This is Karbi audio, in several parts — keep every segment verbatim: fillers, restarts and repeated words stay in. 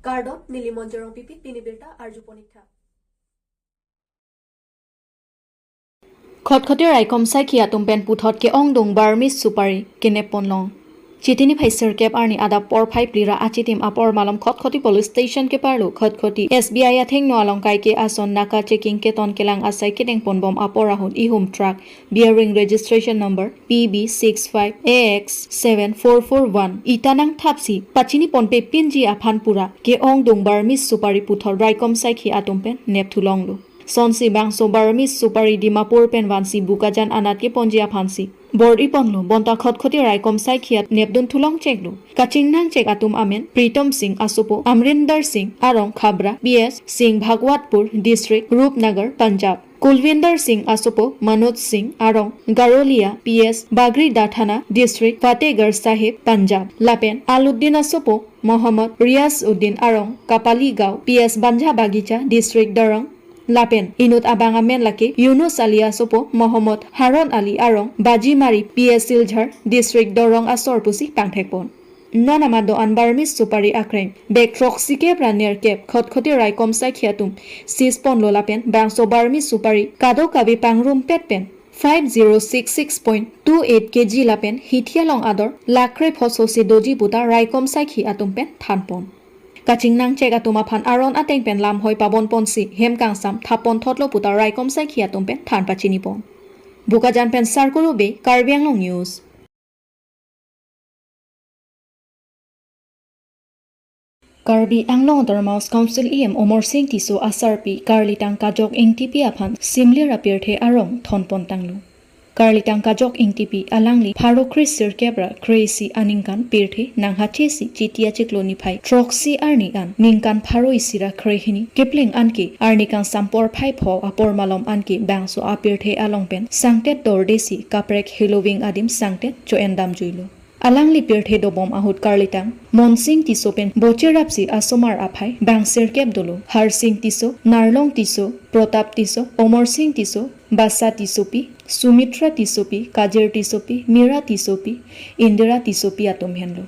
Kardom, neli Monjorong Pipi, pini birta arju ponik tha. Khatkhati raikom saikhi atum pen puthot ke-ongdung Burmese supari kenep ponlong. Chiti niphai sirkep arni adap porphai phli ra achitim apor malom Khatkhati Police Station keparlo Khatkhati S B I athengno along kaike ason naka checking keton kelang asai kedeng ponbom apor ahut ihum truck bearing registration number P B six five A X seven four four one ita nangthapsi pachini ponpe pinji aphan pura ke-ongdung Burmese supari puthot raikom saikhi atum pen nepthulonglo. Sonsi bangso Burmese supari Dimapur pen vansi Bokajan anat keponji aphansi bor-i ponlo, bonta Khatkhati raikom saikhi at nepdun thulong cheklo. Kachingnang chek atum amen Pritom Singh asopo Amrinder Singh arong Khabra P S Singh Bhagwatpur District Rupnagar Punjab. Kulvinder Singh asopo Manoj Singh arong Garolia P S Bagri Dathana District Fatehgarh Sahib Punjab. Lapen Aluddin asopo Mohammad Riaz Uddin arong Kapali Gaon P S Banja Bagicha District Darrang. Lapen inut abang amen lake Yunus Ali asopo Mohammad Harun Ali arong Bajimari P S Silchar District Darrang asor pusi pangthekpon. Non amat do-an Burmese supari akreng bag throksi kep ra nerkep Khatkhati raikom saikhi atum seize ponlo lapen bangso Burmese supari kadokave pangrumpet pen five zero six six point two eight K G lapen hithi along ador lakh kre pho sosi doji puta raikom saikhi atum pen thanpon. Kachingnang chek atum aphan aron ateng pen lamhoi pabon ponsi hem kangsam thapon thotlo puta raikom saikhi atum pen than pachinipon. Bokajan pen Sarkuru Bey, Karbi Anglong News. Karbi Anglong Autonomous Council E M Omor Singh Tisso asarpi Karlitang Kajok Ingtipi aphan simlir apirthe arong thonpon tanglo. Karlitang Kajok Ingtipi alangli pharo kre sirkep ra kre-isi aningkan pirthe nanghachesi Chiti achiklo niphai throksi arni an ningkan pharo isi ra kre hini kepling anke arni kangsam porphai pho apor malom anke bangso apirthe along pen sangtet dordesi kaprek heloving adim sangtet cho-en damjuilo. Alangli pirthe dobom ahut Karlitang Monsing Tisso pen bocherapsi asomar aphai bang sirkep dolo: Harsing Tisso, Narlong Tisso, Protap Tisso, Omor Singh Tisso, Basa Tissopi, Sumitra Tissopi, Kajir Tissopi, Mira Tissopi, Indira Tissopi atum henlo.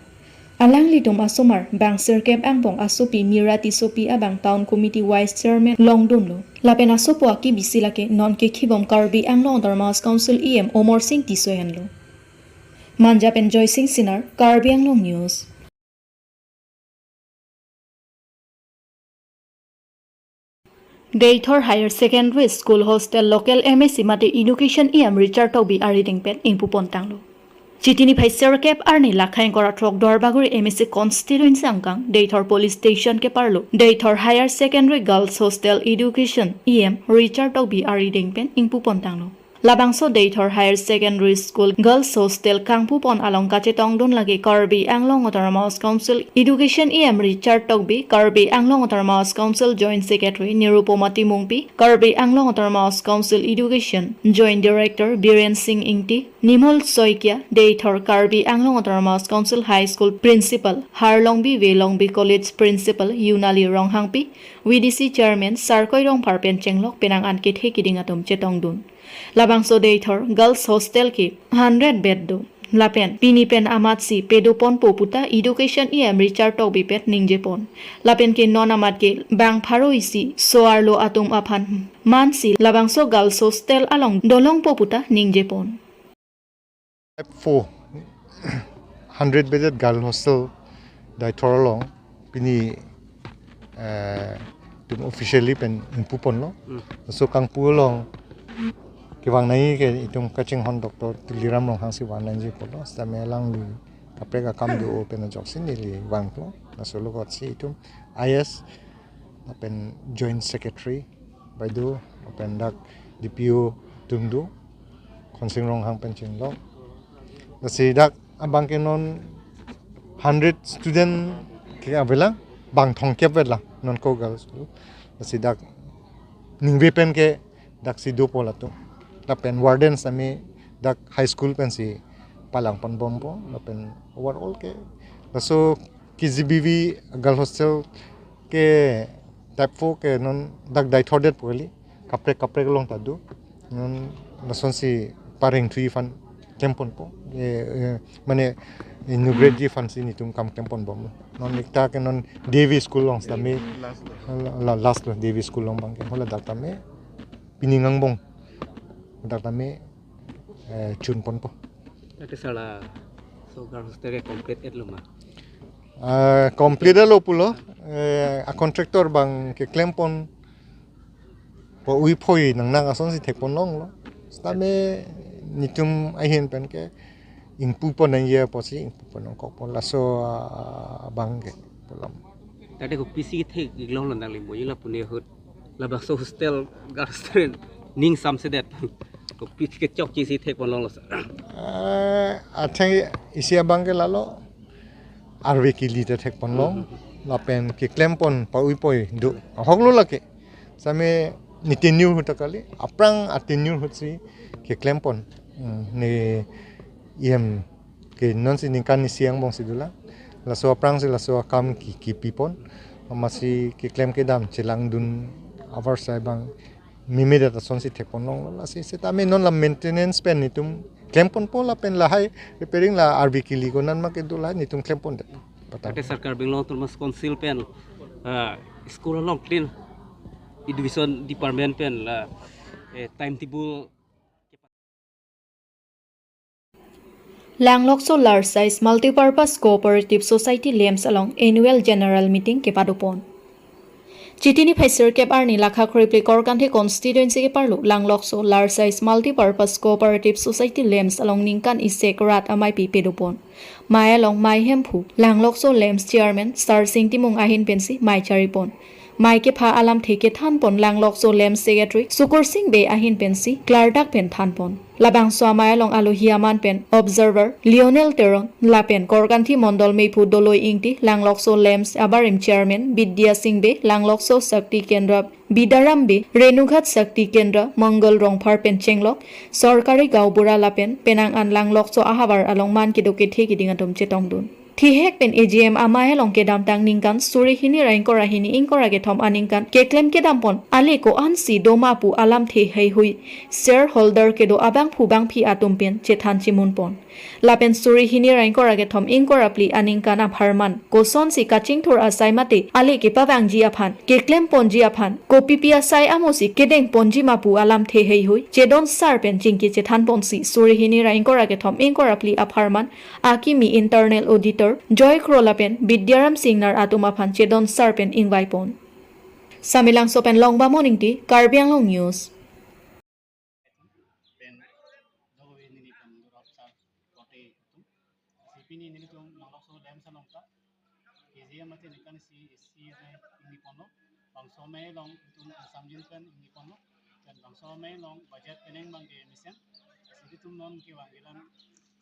Alanglitum asomar bang sirkep angbong asopi Mira Tissopi abang Town Committee Vice Chairman longdunlo. Lapen asopo akibisi lake non kekhibom Karbi Anglong Autonomous Council E M Omor Singh Tisso henlo. Manja pen Joy Singh Sinar, Karbi Anglong News. Deithor Higher Secondary School Hostel Local M A C mate Education E M Richard Tokbi arideng pen ingpupon tanglo. Chiti niphai sirkep arni Lakhaing Koratrok Duarbagori M A C Constituency angkang Deithor Police Station keparlo Deithor Higher Secondary Girls Hostel Education E M Richard Tokbi arideng pen ingpupon tanglo. Labangso Deithor Higher Secondary School Girls Hostel kangpupon along kachetongdun lake Karbi Anglong Autonomous Council Education E M Richard Tokbi, Karbi Anglong Autonomous Council Joint Secretary Nirupoma Timungpi, Karbi Anglong Autonomous Council Education Joint Director Biren Singh Ingti, Nimol Saikia, Deithor Karbi Anglong Autonomous Council High School Principal Harlongbi Velongbi College Principal Yunali Ronghangpi, V D C Chairman Sarkoi Rongphar pen chenglok penang an kethe kiding atum chetongdun. Labangso Deithor Girls Hostel ke hundred bed do. Lapen pini pen amatsi pedoponpo puta Education E M Richard Tokbi pen ningjepon. Lapen ke non amat ke bang pharo isi so-arlo atum aphan mansi labangso Girls Hostel along dolongpo puta ningjepon. Four hundred bedded girl hostel Deithor along pini eh, itum officially pen ingpuponlo. Hmm. So kangpu along kevang nangji ke itum kachinghon Doctor Tuliram Ronghang si vang nangji pulo. Sitame alangli kaprek akam do pen ajoksi neli vangpo. Laso along si itum I S lapen Joint Secretary Baidu lapen dak D P O atum do, Khonsing Ronghang pen chenglok. Lasi dak abang ke non hundred student ke avelang, bang thomkep avelang non ko girls school. Lasi dak ningve pen ke daksi dopo latum. Lapen warden sitame dak high school pensi palangponbompo. Lapen overall ke laso K G B V girl hostel ke type four ke non dak Deithor det pu kali, kaprek kaprek along ta do. Non lasonsi pareng thui aphan klemponpo. Eh, eh, mane inaugurate ji aphansi netum kam klempon bomlo. Non ekta ke non Devi School along sitame, last lo. La, la, last lo Devi School along abangke. Hala dak tame pining angbong dak tame, eh, chunponpo. Dak ke sala so girls hostel ke complete etlo ma? Ah, complete lo pulo. Eh, a contractor abang keklempon, pa-ui phoi nangnak asonsi thekponlonglo. Sitame netum ahin pen ke ingpupon nangji apotsi ingpupon nangkokpo, laso, ah, abangke pulo. Tade kopisi thek iglong lo nangli mo ila pune ahut. Labangso hostel girls hostel ning samsedet. Kopisi kechokchisi thekponlonglo sir? Eh, atheng isi abangke lalo arve kili ta thekponlong. Mhm. Lapen keklempon pa-ui phoi do. Ahoklo lake. Sitame ne tenure ahut ta kali, aphrang a tenure ahutsi keklempon. Hmm, ne E M ke nonsi ningkan isi angbongsi dolang. Laso aphrangsi laso akam ki, kipipon. Amatsi keklem kedam chelangdun avarsai abang memedet asonsi thekponlonglo. Lasi sitame non la maintenance pen netum klemponpo lapen lahai repairing la arve kili ko nan ma kedo la netum klempondet. Patang. Ate Sarkar Bengaluru Autonomous Council pen, ah, school along clean education department pen la, eh, timetable. Langlokso Large Size Multipurpose Cooperative Society LAMS along annual general meeting kepadopon. Chiti niphai sirkep arni lakha kre phli Korkanthi constituency keparlo Langlokso Large Size Multipurpose Cooperative Society LAMS along ningkan isek rat ameipi pedopon. Mei along mei hemphu Langlokso LAMS chairman Sarsing Timung ahin pensi mei charipon. Mei kepha alamthe kethanpon Langlokso LAMS secretary Sukursing Bey ahin pensi klardak pen thanpon. Labangso amei along alohi aman pen observer Lionel Teron lapen Korkanthi Mondol meiphu Doloi Ingti, Langlokso LAMS abarim chairman Bidya Sing Bey, Langlokso Shakti Kendra Bidaram Bey, Renughat Shakti Kendra Mangal Rongphar pen chenglok, sorkari gaonbura lapen penang an Langlokso ahavar along man kedo kethe keding atum chetongdun. Thihek pen A G M amei along kedamtang ningkan suri hini ra ingkoi ra hini ingkoi ra kethom aningkan keklem kedampon ale ko-ansi doma pu alamthe heihui shareholder kedo abangphu bangphi atum pen chethan chimunpon. Lapen suri hini ra ingkoi ra kethom ingkoi ra phli aningkan apharman kosonsi kachingthur asai mate ale kepavangji aphan keklemponji aphan kopipi asai amosi kedengponji ma pu alamthe heihui Chedon Sar pen chingki chethanponsi suri hini ra ingkoi ra kethom ingkoi ra phli apharman akimi internal auditor Joy Kro lapen Bidyaram Singnar atum aphan Chedon Sar pen ingvaipon. Samelangso pen Longbamon Ingti, Karbi Anglong News. Pen dovi nini pen durap sar kote itum. Si pini nelitum Langlokso LAMS along ta K G M ate ningkan isi isi ane ingniponlo. Bangso amei along itum samjin pen ingniponlo. Pen bangso amei along budget penang abangke mesen. Si itum non kevang kelang,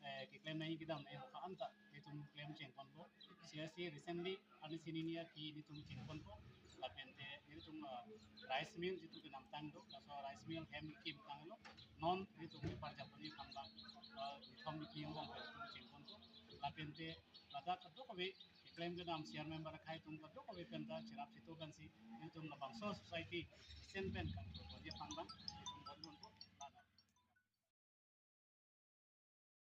eh, keklem nangji kedam nangji mokha anta itum klem chengponpo. Si lasi recently arni sini niya ki itum chengponpo. Lapente itum, ah, rice mill jitu kenamtang do, laso rice mill hem kim tanglo. Non itum parjaponi aphan abang, ah, itum ki angbong itum chengponpo. Lapente ladak kadokave keklem kedam chairman akhei atum kadokave penta cherap chitu kansi itum labangso society mesen pen kangtoponji aphan abang